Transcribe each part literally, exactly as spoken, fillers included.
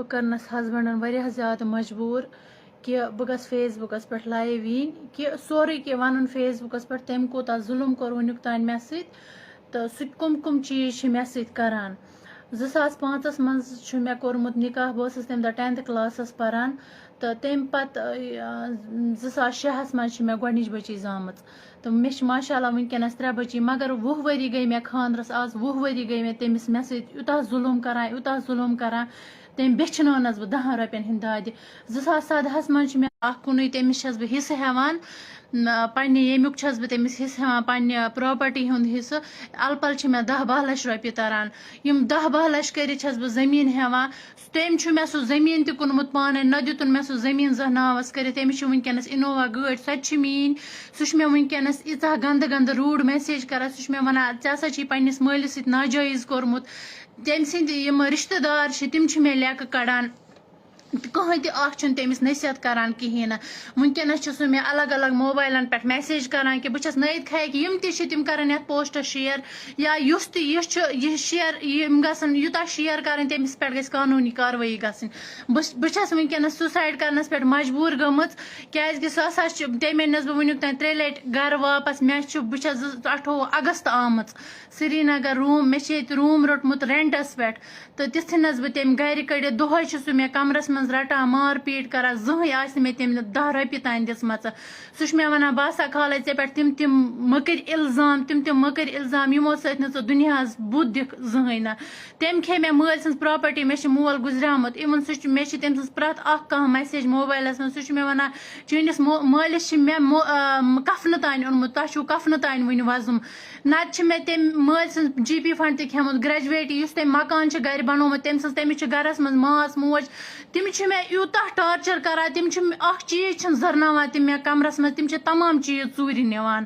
بہٕ کٔرنَس ہسبنڈن واریاہ زیادٕ مجبوٗر کہِ بہٕ گژھٕ فیس بُکَس پٮ۪ٹھ لایِو یِنۍ، کہِ سورُے کینٛہہ وَنُن فیس بُکَس پٮ۪ٹھ، تٔمۍ کوٗتاہ ظُلُم کوٚر وٕنیُک تام مےٚ سۭتۍ۔ تہٕ سُہ تہِ کٕم کٕم چیٖز چھِ مےٚ سۭتۍ کَران۔ زٕ ساس پانٛژَس منٛز چھُ مےٚ کوٚرمُت نِکاح، بہٕ ٲسٕس تَمہِ دۄہ ٹینتھ کلاسَس پَران۔ تہٕ تَمہِ پَتہٕ، آ، زٕ ساس شےٚ ہَس منٛز چھِ مےٚ گۄڈٕنِچ بٔچی زامٕژ۔ تہٕ مےٚ چھِ ماشاء اللہ وٕنکیٚنَس ترٛےٚ بٔچی، مگر وُہ ؤری گٔے مےٚ خانٛدرَس آز، وُہ ؤری گٔے مےٚ تٔمِس، مےٚ سۭتۍ یوٗتاہ ظُلُم کَران، یوٗتاہ ظُلُم کَران۔ تٔمۍ بیٚچھنٲونَس بہٕ دَہَن رۄپیَن ہِنٛدۍ دادِ۔ زٕ ساس سَدہَس منٛز چھِ مےٚ اَکھ کُنُے، تٔمِس چھَس بہٕ حِصہٕ ہٮ۪وان، نہ، پنٛنہِ ییٚمیُک چھَس بہٕ تٔمِس حِصہٕ ہٮ۪وان، پنٛنہِ پراپرٹی ہُنٛد حِصہٕ۔ اَلہٕ پَلہٕ چھِ مےٚ دَہ باہ لَچھ رۄپیہِ تَران۔ یِم دَہ باہ لَچھ کٔرِتھ چھَس بہٕ زٔمیٖن ہٮ۪وان۔ تٔمۍ چھُ مےٚ سُہ زٔمیٖن تہِ کٕنمُت پانَے، نہ دیُتُن مےٚ سُہ زٔمیٖن زانٛہہ ناوَس کٔرِتھ۔ تٔمِس چھِ وٕنکیٚنَس اِنووا گٲڑۍ، سۄ تہِ چھِ میٛٲنۍ۔ سُہ چھُ مےٚ وٕنکیٚنَس ییٖژاہ گنٛدٕ گنٛدٕ rude message کَران، سُہ چھُ مےٚ وَنان، "ژےٚ ہسا چھِی پنٛنِس مٲلِس سۭتۍ ناجٲیز کوٚرمُت۔" تٔمۍ سٕنٛدۍ یِم رِشتہٕ دار چھِ، تِم چھِ مےٚ لٮ۪کہٕ کَڑان۔ تہٕ کٕہٕنۍ تہِ اَکھ چھُنہٕ تٔمِس نصیحت کَران کِہیٖنۍ نہٕ۔ وٕنکیٚنَس چھِ سُہ مےٚ الگ الگ موبایلَن پٮ۪ٹھ message کَران کہِ بہٕ چھَس نٲیِد خیق، یِم تہِ چھِ، تِم کَرَن یَتھ پوسٹَس share۔ یا یُس تہِ یہِ چھُ، یہِ share، یِم گژھن یوٗتاہ share کَرٕنۍ، تٔمِس پٮ۪ٹھ گژھِ قانوٗنی کاروٲیی گژھٕنۍ۔ بہٕ بہٕ چھَس وٕنکیٚنَس suicide کَرنَس پٮ۪ٹھ مجبوٗر گٔمٕژ، کیٛازِکہِ سُہ ہسا چھُ، تٔمۍ أنِس بہٕ وٕنیُک تام ترٛےٚ لَٹہِ گَرٕ واپَس۔ مےٚ چھُ، بہٕ چھَس زٕ اَٹھووُہ اَگست آمٕژ سرینگر room، مےٚ چھِ ییٚتہِ room روٚٹمُت rentَس پٮ۪ٹھ۔ تہٕ تِتھُے نَس بہٕ تٔمۍ گَرِ کٔڑِتھ، دۄہَے چھُ سُہ مےٚ کَمرَس منٛز رَٹان، مار پیٖٹ کَران، زٕہٕنۍ آسہِ نہٕ مےٚ تٔمۍ دَہ رۄپیہِ تام دِژمَژٕ۔ سُہ چھُ مےٚ وَنان، "بہٕ ہسا کھالَے ژےٚ پٮ۪ٹھ تِم تِم مٔکٕرۍ اِلزام، تِم تِم مٔکٕرۍ اِلزام، یِمو سۭتۍ نہٕ ژٕ دُنیاہَس بُتھ دِکھ زٕہٕنۍ نہٕ۔" تٔمۍ کھے مےٚ مٲلۍ سٕنٛز property، مےٚ چھِ مول گُزریومُت، even سُہ چھُ، مےٚ چھِ تٔمۍ سٕنٛز پرٛٮ۪تھ اَکھ کانٛہہ message موبایلَس منٛز۔ سُہ چھُ مےٚ وَنان، "چٲنِس مو-، مٲلِس چھِ مےٚ مو-، آ، کفنہٕ تانۍ اوٚنمُت، تۄہہِ چھُو کفنہٕ تانۍ وٕنہِ وۄزُم۔" نَتہٕ چھِ مےٚ تٔمۍ مٲلۍ سٕنٛز GP fund تہِ کھیوٚمُت، graduate یُس تٔمۍ مکان چھُ گَرِ بَنومُت، تٔمۍ سٕنٛز، تٔمِس چھِ گَرَس منٛز ماس موج، تِم چھِ مےٚ یوٗتاہ torture کَران، تِم چھِ مےٚ، اَکھ چیٖز چھِنہٕ زَرناوان تِم مےٚ کَمرَس منٛز، تِم چھِ تمام چیٖز ژوٗرِ نِوان۔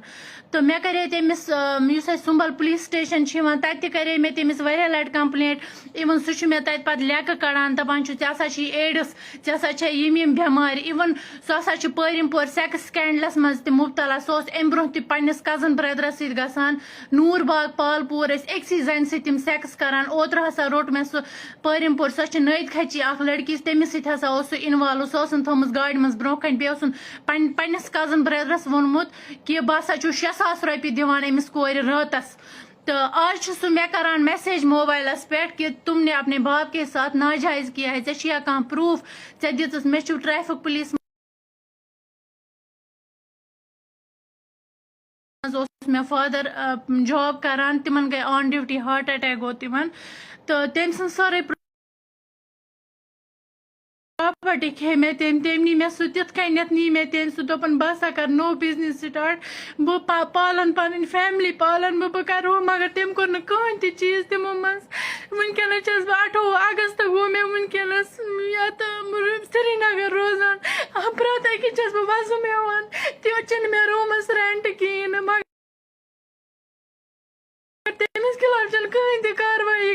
تہٕ مےٚ کَرے تٔمِس، آ، یُس اَسہِ سُمبل police station چھِ یِوان، تَتہِ تہِ کَرے مےٚ تٔمِس واریاہ لَٹہِ complaint۔ Even سُہ چھُ مےٚ تَتہِ پَتہٕ لٮ۪کہٕ کَڑان، دَپان چھُ، "ژےٚ ہسا چھُے aids، ژےٚ ہسا چھےٚ یِم یِم بٮ۪مارِ۔" Even سُہ ہسا چھُ پٲرِم پور sex scandalَس منٛز تہِ مُبتلا۔ سُہ اوس اَمہِ برٛونٛہہ تہِ پنٛنِس cousin brotherَس سۭتۍ گژھان۔ نوٗر باغ پالپوٗر ٲسۍ أکسٕے زَنہِ سۭتۍ تِم sex کَران۔ اوترٕ ہسا روٚٹ مےٚ سُہ پٲرِم پور، سۄ چھِ نٲیِد خچی اَکھ لٔڑکی، تٔمِس سۭتۍ ہسا اوس سُہ involve۔ سُہ اوسُن تھٲومٕژ گاڑِ منٛز برٛونٛہہ کَنہِ، بیٚیہِ اوسُن پن-، پنٛنِس cousin brotherَس ووٚنمُت کہِ بہٕ ہسا چھُس شےٚ ساس رۄپیہِ دِوان أمِس کورِ رٲتَس۔ تہٕ آز چھُ سُہ مےٚ کَران message موبایلَس پٮ۪ٹھ کہِ "تم نے اپنے باپ کے ساتھ ناجائز کیا ہے، ژےٚ چھُیا کانٛہہ proof، ژےٚ دِژٕس؟" مےٚ چھُ traffic police منٛز اوس مےٚ father، آ، job کَران، تِمَن گٔے on duty heart attack گوٚو تِمَن، تہٕ تٔمۍ سٕنٛز سٲرٕے property کھے مےٚ تٔمۍ۔ تٔمۍ نی مےٚ سُہ تِتھ کٔنٮ۪تھ، نی مےٚ تٔمۍ سُہ، دوٚپُن، "بہٕ ہسا کَرٕ نوٚو business start، بہٕ پا-، پالَن پَنٕنۍ family، پالَن بہٕ، بہٕ کَرٕ ہُہ۔" مگر تٔمۍ کوٚر نہٕ کٕہٕنۍ تہِ چیٖز تِمو منٛز۔ وٕنکیٚنَس چھَس بہٕ، اَٹھووُہ اَگست گوٚو مےٚ وٕنکیٚنَس یَتھ، آ، سرینگر روزان۔ آ، پرٛٮ۪تھ أکِس چھَس بہٕ وَزُم ہٮ۪وان۔ تہِ چھِنہٕ مےٚ roomَس rent کِہیٖنۍ نہٕ، مگر تٔمِس خلاف چھَنہٕ کٕہٕنۍ تہِ کاروٲیی